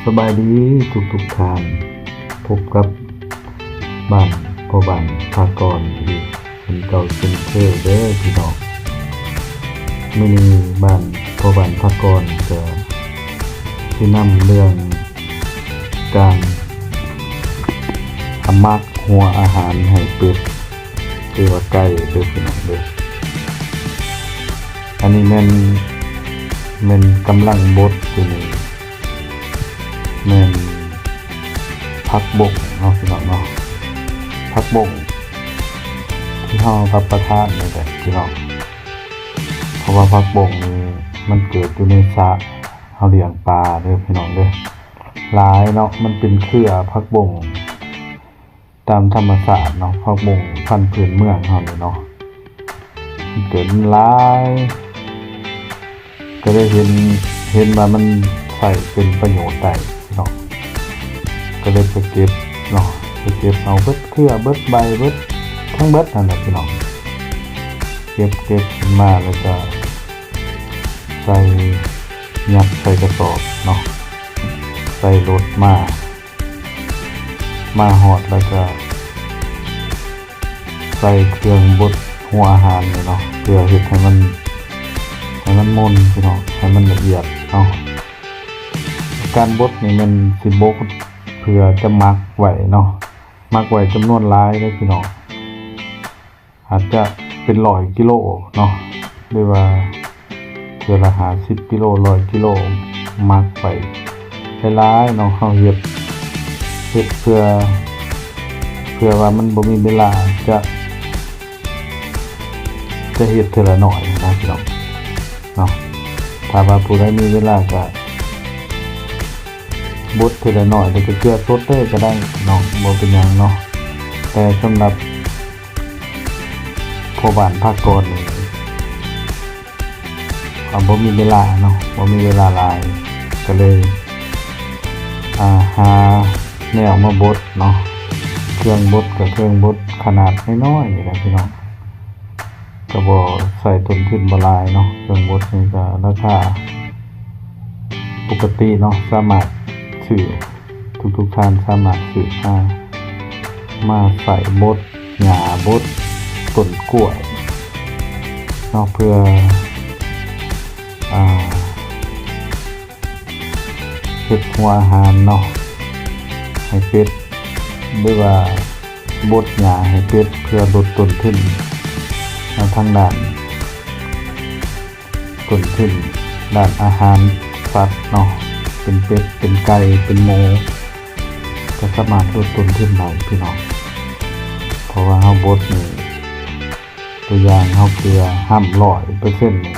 ສະບາຍດີທຸກໆທ່ານ, ພົບກັບບ້ານພໍ່ບ້ານພາກອນອີກເຊັ່ນເກົ່າເຊັ່ນເຄີຍເດີພີ່ນ້ອງ. ມື້ນີ້ບ້ານພໍ່ບ້ານພາກອນກະຊິນຳເລື່ອງການ ອາ ໝັກຫົວອາຫານໃຫ້ເປັດ ຫຼືວ່າໄກ່ເດີພີ່ນ້ອງເດີ. ອັນນີ້ແມ່ນ ແມ່ນກຳລັງບົດຢູ່ນີ້ ແມ່ນຜັກບົ້ງເນາະພີ່ນ້ອງເນາະ, ຜັກບົ້ງທີ່ເຮົາຮັບປະທານນີ້ແຫຼະພີ່ນ້ອງ. ເພາະວ່າຜັກບົ້ງນີ້ມັນເກີດຢູ່ໃນສະ ເຮົາລ້ຽງປາເດີພີ່ນ້ອງເດີ, ຫຼາຍເນາະ, ມັນເປັນເຄືອຜັກບົ້ງ ຕາມທຳມະຊາດເນາະ, ຜັກບົ້ງພັນພື້ນເມືອງເຮົານີ້ເນາະ ມັນເກີດຫຼາຍ ກໍເລີຍເຫັນ ເຫັນວ່າມັນໃຊ້ເປັນປະໂຫຍດໄດ້ເນາະ, ກໍເລີຍໄປເກັບເນາະ, ໄປເກັບເອົາເບິດເຄືອເບິດໃບເບິດ ທັງເບິດຫັ້ນແຫຼະພີ່ນ້ອງ. ເກັບ ເກັບຂຶ້ນມາແລ້ວກໍໃສ່ ຍັດໃສ່ກະສອບເນາະ, ໃສ່ລົດມາ ມາຮອດແລ້ວກະໃສ່ເຄື່ອງບົດຫົວອາຫານນີ້ເນາະ ເພື່ອເຮັດໃຫ້ມັນ ໃຫ້ມັນມົນພີ່ນ້ອງ, ໃຫ້ມັນລະອຽດເນາະ. ການບົດນີ້ແມ່ນຊິບົດເພື່ອຈະໝັກໄວ້ເນາະ, ໝັກໄວ້ຈຳນວນຫຼາຍເດີພີ່ນ້ອງ. ອາດຈະເປັນຮ້ອຍກິໂລເນາະ ຫຼືວ່າເທື່ອລະຫ້າສິບກິໂລ ຮ້ອຍກິໂລ ໝັກໄວ້ຫຼາຍໆເນາະ. ເຮົາເຮັດ ເຮັດເພື່ອ ເພື່ອວ່າມັນບໍ່ມີເວລາ ຈະ ຈະເຮັດເທື່ອລະໜ້ອຍນະພີ່ນ້ອງເນາະ. ຖ້າວ່າຜູ້ໃດມີເວລາກະ ບົດເທື່ອລະໜ້ອຍ ແລ້ວກໍເກືອສົດເລີຍກໍໄດ້ເນາະ, ບໍ່ເປັນຫຍັງເນາະ. ແຕ່ສຳລັບພໍ່ບ້ານພາກອນນີ້ ອ່າ ບໍ່ມີເວລາເນາະ, ບໍ່ມີເວລາຫຼາຍ ກໍເລີຍ ອ່າ ຫາແນວມາບົດເນາະ. ເຄື່ອງບົດກໍເຄື່ອງບົດຂະໜາດນ້ອຍໆນີ້ແຫຼະພີ່ນ້ອງ, ກໍບໍ່ໃຊ້ຕົ້ນທຶນບໍ່ຫຼາຍເນາະ. ເຄື່ອງບົດນີ້ກໍລາຄາປົກກະຕິເນາະ, ສາມາດຊື້ ທຸກໆທ່ານສາມາດຊື້ມາ ມາໃສ່ບົດຫຍ້າ ບົດຕົ້ນກ້ວຍເນາະ ເພື່ອ ອ່າ ເຮັດຫົວອາຫານເນາະ ໃຫ້ເປັດ ຫຼືວ່າບົດຫຍ້າໃຫ້ເປັດ ເພື່ອລົດຕົ້ນທຶນ ເນາະ ທາງດ້ານ ຕົ້ນທຶນດ້ານອາຫານສັດເນາະ, ເປັນເປັດ ເປັນໄກ່ ເປັນໝູ ກໍສາມາດລົດຕົ້ນທຶນໄດ້ພີ່ນ້ອງ. ເພາະວ່າເຮົາບົດນີ້ ຕົວຢ່າງເຮົາເກືອຫ້ຳຮ້ອຍເປີເຊັນນີ້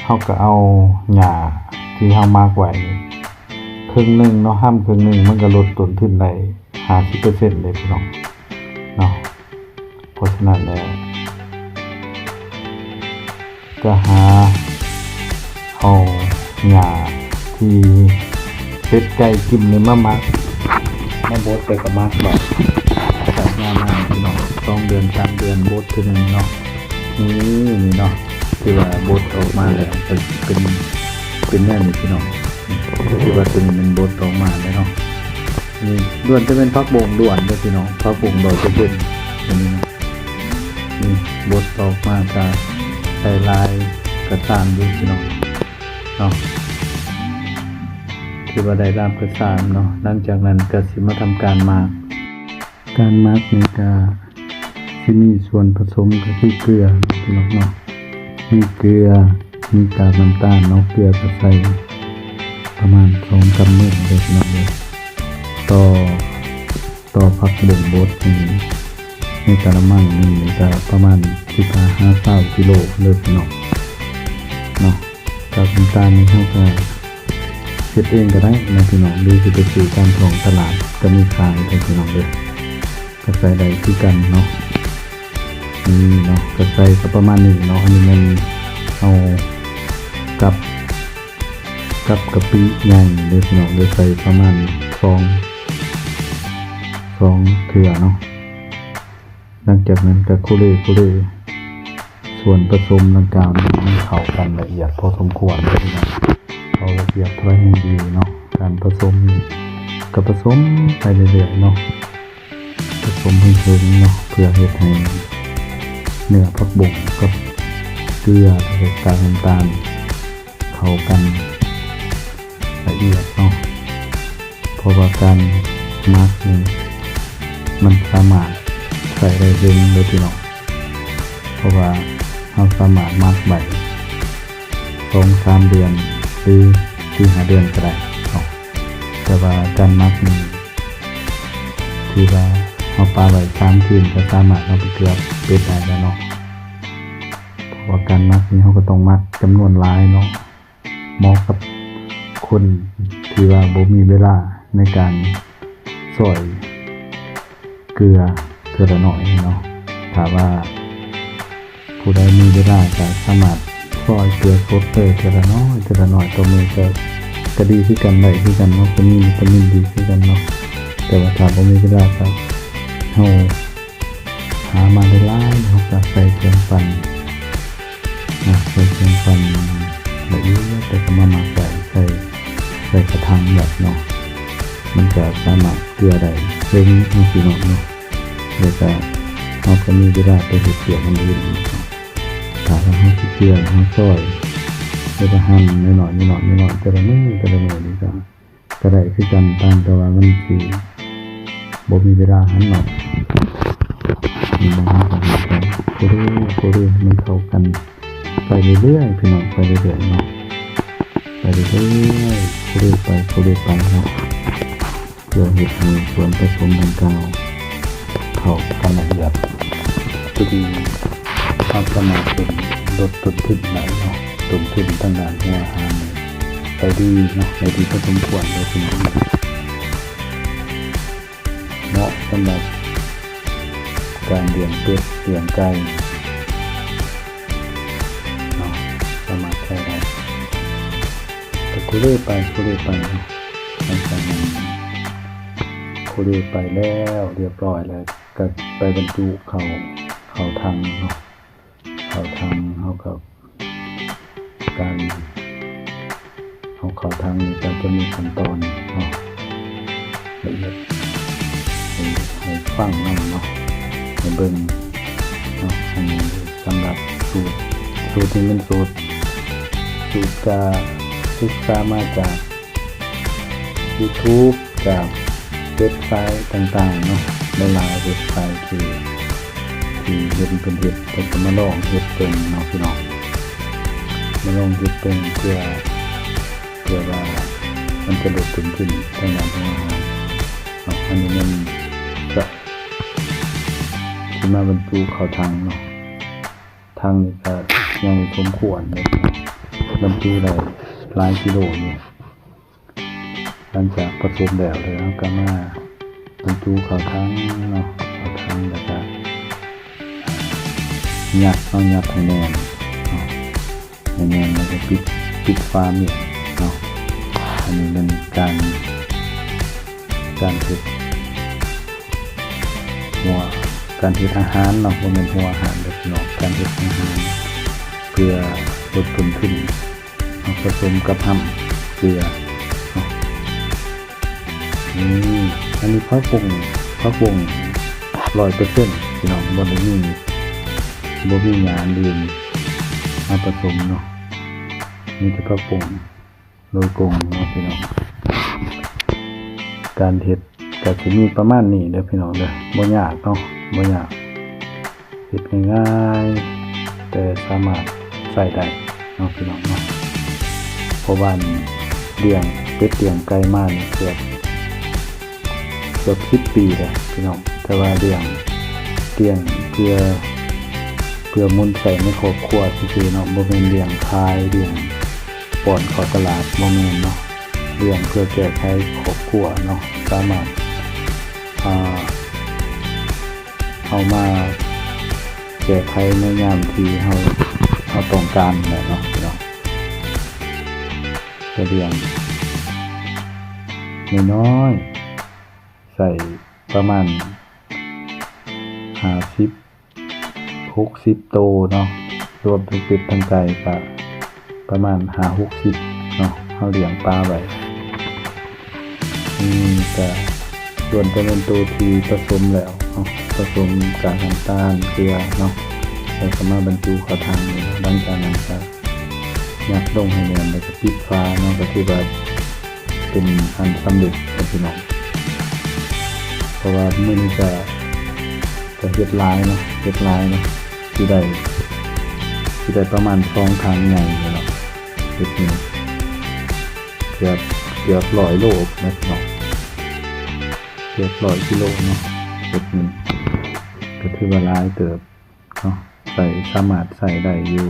ເຮົາກໍເອົາຫຍ້າທີ່ເຮົາໝັກໄວ້ນີ້ ເຄິ່ງໜຶ່ງເນາະ, ຫ້ຳເຄິ່ງໜຶ່ງ ມັນກໍລົດຕົ້ນທຶນໄດ້ຫ້າສິບເປີເຊັນເດ້ພີ່ນ້ອງເນາະ. ເພາະສະນັ້ນແລ້ວ ຈະຫາເອົາຫຍ້າທີ່ເປັດໄກ່ກິນນີ້ມາໝັກ ມາບົດ ແລ້ວກໍໝັກໄວ້ ໃສ່ຫຍ້າມາພີ່ນ້ອງ ສອງເດືອນ ສາມເດືອນ ບົດເທື່ອໜຶ່ງເນາະ. ນີ້ ນີ້ເນາະ ທີ່ວ່າບົດອອກມາແລ້ວ ເປັນ ເປັນ ເປັນແນວນີ້ພີ່ນ້ອງ. ຄືວ່າຕົວນີ້ແມ່ນບົດອອກມາແລ້ວເນາະ. ນີ້ລ້ວນແຕ່ແມ່ນຜັກບົ້ງລ້ວນເດີພີ່ນ້ອງ, ຜັກບົ້ງຮ້ອຍເປີເຊັນ ຕົວນີ້ນະ. ນີ້ບົດອອກມາກະໄດ້ຫຼາຍກະຕາມຢູ່ພີ່ນ້ອງເນາະ, ຖືວ່າໄດ້ຫຼາຍກະຕາມເນາະ. ຫຼັງຈາກນັ້ນກະຊິມາທຳການໝັກ, ການໝັກນີ້ກະ ຊິມີສ່ວນປະສົມກໍຄືເກືອພີ່ນ້ອງເນາະ, ມີເກືອ ມີກາກນ້ຳຕານເນາະ, ເກືອກໍໃສ່ປະມານສອງກຳມືເດີພີ່ນ້ອງເດີ. ຕໍ່ ຕໍ່ຜັກບົ້ງບົດນີ້ ໃນກະລະມັງໜຶ່ງນີ້ກໍປະມານສິບຫ້າຫາຊາວກິໂລເດີພີ່ນ້ອງເນາະ. ກາກນ້ຳຕານນີ້ເຮົາກໍເຮັດເອງກໍໄດ້ນະພີ່ນ້ອງ ຫຼືຊິໄປຊື້ຕາມທ້ອງຕະຫຼາດກໍມີຂາຍເດີພີ່ນ້ອງເດີ, ກໍໃສ່ໄດ້ຄືກັນເນາະ. ນີ້ເນາະ ກໍໃສ່ກໍປະມານນີ້ເນາະ. ອັນນີ້ແມ່ນເຮົາກັບ ກັບກະປິໃຫຍ່ເດີພີ່ນ້ອງເດີ, ໃສ່ປະມານສອງ ສອງເທື່ອເນາະ. ຫຼັງຈາກນັ້ນກໍໂຄເລໂຄເລ ສ່ວນປະສົມດັ່ງກ່າວນີ້ໃຫ້ມັນເຂົ້າກັນລະອຽດພໍສົມຄວນເດີພີ່ນ້ອງ, ເຂົ້າລະອຽດເທົ່າໃດແຮ່ງດີເນາະ. ການປະສົມນີ້ກໍປະສົມໄປເລື້ອຍໆເນາະ, ປະສົມໃຫ້ເຖິງເນາະ ເພື່ອເຮັດໃຫ້ເນື້ອຜັກບົ້ງກັບເກືອ ແລ້ວກໍກາກນ້ຳຕານເຂົ້າກັນລະອຽດເນາະ. ເພາະວ່າການໝັກນີ້ມັນສາມາດໃຊ້ໄດ້ເຖິງເລີຍພີ່ນ້ອງ, ເພາະວ່າເຮົາສາມາດໝັກໄວ້ສອງສາມເດືອນ ຫຼື ສີ່ຫ້າເດືອນກໍໄດ້ເນາະ. ແຕ່ວ່າການໝັກນີ້ ຖືວ່າເຮົາປະໄວ້ສາມຄືນ ກໍສາມາດເອົາໄປເກືອເປັດໄດ້ແລ້ວເນາະ, ເພາະວ່າການໝັກນີ້ເຮົາກໍຕ້ອງໝັກຈຳນວນຫຼາຍເນາະ. ເໝາະກັບຄົນທີ່ວ່າບໍ່ມີເວລາໃນການຊອຍເກືອເທື່ອລະໜ້ອຍເນາະ. ຖ້າວ່າຜູ້ໃດມີເວລາກໍສາມາດຊອຍເກືອສົດເລີຍເທື່ອລະໜ້ອຍ ເທື່ອລະໜ້ອຍຕໍ່ມື້ ກໍ ກໍດີຄືກັນ ໄດ້ຄືກັນເນາະ, ກໍມີວິຕາມິນດີຄືກັນເນາະ. ແຕ່ວ່າຖ້າບໍ່ມີເວລາກໍເຮົາ ຫາມາໄດ້ຫຼາຍ ເຮົາກໍໃສ່ເຄື່ອງປັ່ນນະ, ໃສ່ເຄື່ອງປັ່ນລະອຽດ ແລ້ວກໍມາໝັກໄວ້ ໃສ່ ໃສ່ກະຖາງໄວ້ເນາະ, ມັນກໍສາມາດເກືອໄດ້ເຖິງເນາະ ພີ່ນ້ອງເນາະ. ແລ້ວກໍເຮົາກໍມີເວລາໄປເຮັດວຽກອັນອື່ນອີກເນາະ. ຖ້າວ່າເຮົາຊິເຈື່ອ ເຮົາຊອຍ ແລ້ວກໍຫັ່ນນ້ອຍໆ ນ້ອຍໆ ນ້ອຍໆ ແຕ່ລະມື້ ແຕ່ລະມື້ນີ້ກໍ ກໍໄດ້ຄືກັນ, ຕ່າງແຕ່ວ່າມັນຊິບໍ່ມີເວລາຫັ່ນເນາະ. ນີ້ນະ ເຮົາກໍຫັ່ນໄປ ໂຄເລ ໂຄເລ ໃຫ້ມັນເຂົ້າກັນໄປເລື້ອຍໆ ພີ່ນ້ອງ, ໄປເລື້ອຍໆເນາະ, ໄປເລື້ອຍໆ ໂຄເລໄປ ໂຄເລໄປເນາະ, ເພື່ອເຮັດໃຫ້ສ່ວນປະສົມດັ່ງກ່າວເຂົ້າກັນລະອຽດ. ຕົວນີ້ ເຮົາສາມາດເປັນ ລົດຕົ້ນທຶນໄດ້ເນາະ, ຕົ້ນທຶນທາງດ້ານຫົວອາຫານໄດ້ດີເນາະ, ໄດ້ດີພໍສົມຄວນເລີຍພີ່ນ້ອງ. ເໝາະສຳລັບການລ້ຽງເປັດ ລ້ຽງໄກ່ເນາະ, ສາມາດໃຊ້ໄດ້. ກໍໂຄເລໄປ ໂຄເລໄປເນາະ, ຫຼັງຈາກນັ້ນໂຄເລໄປແລ້ວ ລຽບຮ້ອຍແລ້ວ ກໍໄປບັນຈຸເຂົ້າ ເຂົ້າຖັງເນາະ, ເຂົ້າຖັງ. ເຮົາກໍ ການເອົາເຂົ້າຖັງນີ້ກໍຈະມີຂັ້ນຕອນເນາະ ລະອຽດ ໃຫ້ ໃຫ້ຟັງນຳເນາະ ໃຫ້ເບິ່ງເນາະ. ອັນນີ້ສຳລັບສູດ ສູດນີ້ແມ່ນສູດ ສູດກະສຶກສາມາຈາກ ຢູທູບ ຈາກເວັບໄຊຕ່າງໆເນາະ, ຫຼາຍໆເວັບໄຊທີ່ ທີ່ເຫັນເພິ່ນເຮັດ ແລ້ວກໍມາລອງເຮັດເບິ່ງເນາະ ພີ່ນ້ອງ, ມາລອງເຮັດເບິ່ງເພື່ອ ເພື່ອວ່າມັນຈະລົດຕົ້ນທຶນທາງດ້ານຂອງອາຫານເນາະ. ອັນນີ້ແມ່ນກະຊິມາບັນຈຸເຂົ້າຖັງເນາະ, ຖັງນີ້ກະໃຫຍ່ສົມຄວນເດ້, ບັນຈຸໄດ້ຫຼາຍກິໂລຢູ່. ຫຼັງຈາກປະສົມແລ້ວ ແລ້ວເຮົາກໍມາບັນຈຸເຂົ້າຖັງເນາະ, ເຂົ້າຖັງແລ້ວກໍຍັດເນາະ, ຍັດໃຫ້ແໜ້ນເນາະ, ໃຫ້ແໜ້ນ ແລ້ວກໍປິດ ປິດຝາມ້ຽນເນາະ. ອັນນີ້ແມ່ນການ ການເຮັດຫົວ ການເຮັດອາຫານເນາະ, ບໍ່ແມ່ນຫົວອາຫານເດີພີ່ນ້ອງ, ການເຮັດອາຫານເພື່ອລົດຕົ້ນທຶນ ເຮົາປະສົມກັບຮຳເກືອເນາະ. ນີ້ ອັນນີ້ຜັກບົ້ງ ຜັກບົ້ງຮ້ອຍເປີເຊັນພີ່ນ້ອງ, ບໍ່ໄດ້ມີ ບໍ່ມີຫຍ້າອື່ນມາປະສົມເນາະ, ມີແຕ່ຜັກບົ້ງໂດຍກົງເນາະພີ່ນ້ອງ. ການເຮັດກໍຊິມີປະມານນີ້ເດີພີ່ນ້ອງເດີ, ບໍ່ຍາກເນາະ ບໍ່ຍາກ. ເຮັດງ່າຍໆ ແຕ່ສາມາດໃຊ້ໄດ້ເນາະ ພີ່ນ້ອງເນາະ. ເພາະວ່ານີ້ລ້ຽງເປັດລ້ຽງໄກ່ມານີ້ເກືອບ ເກືອບສິບປີແລ້ວພີ່ນ້ອງ, ແຕ່ວ່າລ້ຽງ ລ້ຽງເພື່ອ ເພື່ອໝູນໃຊ້ໃນຄອບຄົວຊື່ໆເນາະ, ບໍ່ແມ່ນລ້ຽງຂາຍ ລ້ຽງປ້ອນເຂົ້າຕະຫຼາດ ບໍ່ແມ່ນເນາະ, ລ້ຽງເພື່ອແກ້ໄຂຄອບຄົວເນາະ, ສາມາດ ອ່າ ເອົາມາແກ້ໄຂໃນຍາມທີ່ເຮົາ ເຮົາຕ້ອງການແຫຼະເນາະ ພີ່ນ້ອງ. ກະລ້ຽງນ້ອຍໆ ໃສ່ປະມານຫ້າສິບ ຫົກສິບໂຕເນາະ, ລວມທັງເປັດທັງໄກ່ກະປະມານຫ້າຫົກສິບເນາະ, ເຮົາລ້ຽງປາໄວ້ ກະລ້ວນແຕ່ແມ່ນໂຕທີ່ປະສົມແລ້ວເນາະ ປະສົມກາກນ້ຳຕານ ເກືອເນາະ ແລ້ວກະມາບັນຈຸເຂົ້າຖັງນີ້. ຫຼັງຈາກນັ້ນກະຍັດລົງໃຫ້ແໜ້ນ ແລ້ວກະປິດຝາເນາະ ກະຖືວ່າເປັນອັນສຳເລັດແລ້ວພີ່ນ້ອງ. ເພາະວ່າມື້ນີ້ກະ ກະເຮັດຫຼາຍເນາະ ເຮັດຫຼາຍເນາະ ຊິໄດ້ ຊິໄດ້ປະມານສອງຖັງໃຫຍ່ນີ້ເນາະ. ເຮັດນີ້ເກືອບ ເກືອບຮ້ອຍໂລນະພີ່ນ້ອງ ເກືອບຮ້ອຍກິໂລເນາະ. ເຮັດນີ້ກະຖືວ່າຫຼາຍເຕີບເນາະ ໃຊ້ ສາມາດໃຊ້ໄດ້ຢູ່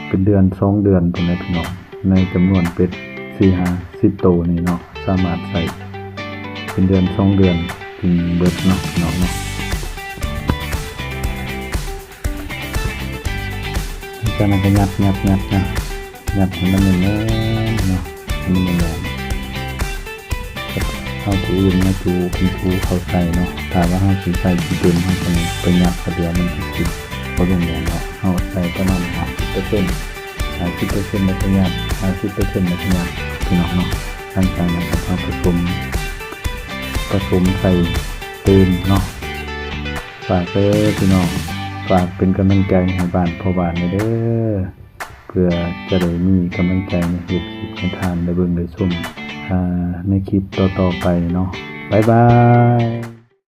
ເປັນເດືອນສອງເດືອນພຸ້ນແຫຼະພີ່ນ້ອງ. ໃນຈຳນວນເປັດສີ່ຫ້າສິບໂຕນີ້ເນາະ ສາມາດໃຊ້ເປັນເດືອນສອງເດືອນຈຶ່ງເບິດເນາະພີ່ນ້ອງເນາະ. ຈາກນັ້ນກະຍັດ ຍັດ ຍັດ ຍັດ ຍັດໃຫ້ມັນແໜ້ນໆເນາະ ໃຫ້ມັນແໜ້ນໆ. ເຮົາຊິອື່ນມາຈູເປັນພູເຂົ້າໃສ່ເນາະ. ຖ້າວ່າເຮົາຊິໃສ່ຂີ້ເຕັມ ເຮົາຕ້ອງໄປຍັດກະເຫຼືອ ມັນຊິບໍ່ລົງແໜ້ນເນາະ. ເຮົາໃສ່ປະມານຫ້າສິບເປີເຊັນ ຫ້າສິບເປີເຊັນ ແລ້ວກະຍັດ ຫ້າສິບເປີເຊັນ ແລ້ວກະຍັດ ພີ່ນ້ອງເນາະ. ຫຼັງຈາກນັ້ນກະເອົາປະສົມ ປະສົມໃສ່ຕື່ມເນາະ. ຝາກເດີພີ່ນ້ອງ ຝາກເປັນກຳລັງໃຈໃຫ້ບ້ານພໍ່ບ້ານແດ່ເດີ ເພື່ອຈະໄດ້ມີກຳລັງໃຈໃນເຮັດຄລິບໃຫ້ທ່ານໄດ້ເບິ່ງໄດ້ຊົມ ອ່າ ໃນຄລິບຕໍ່ໆໄປເນາະ. ບາຍບາຍ.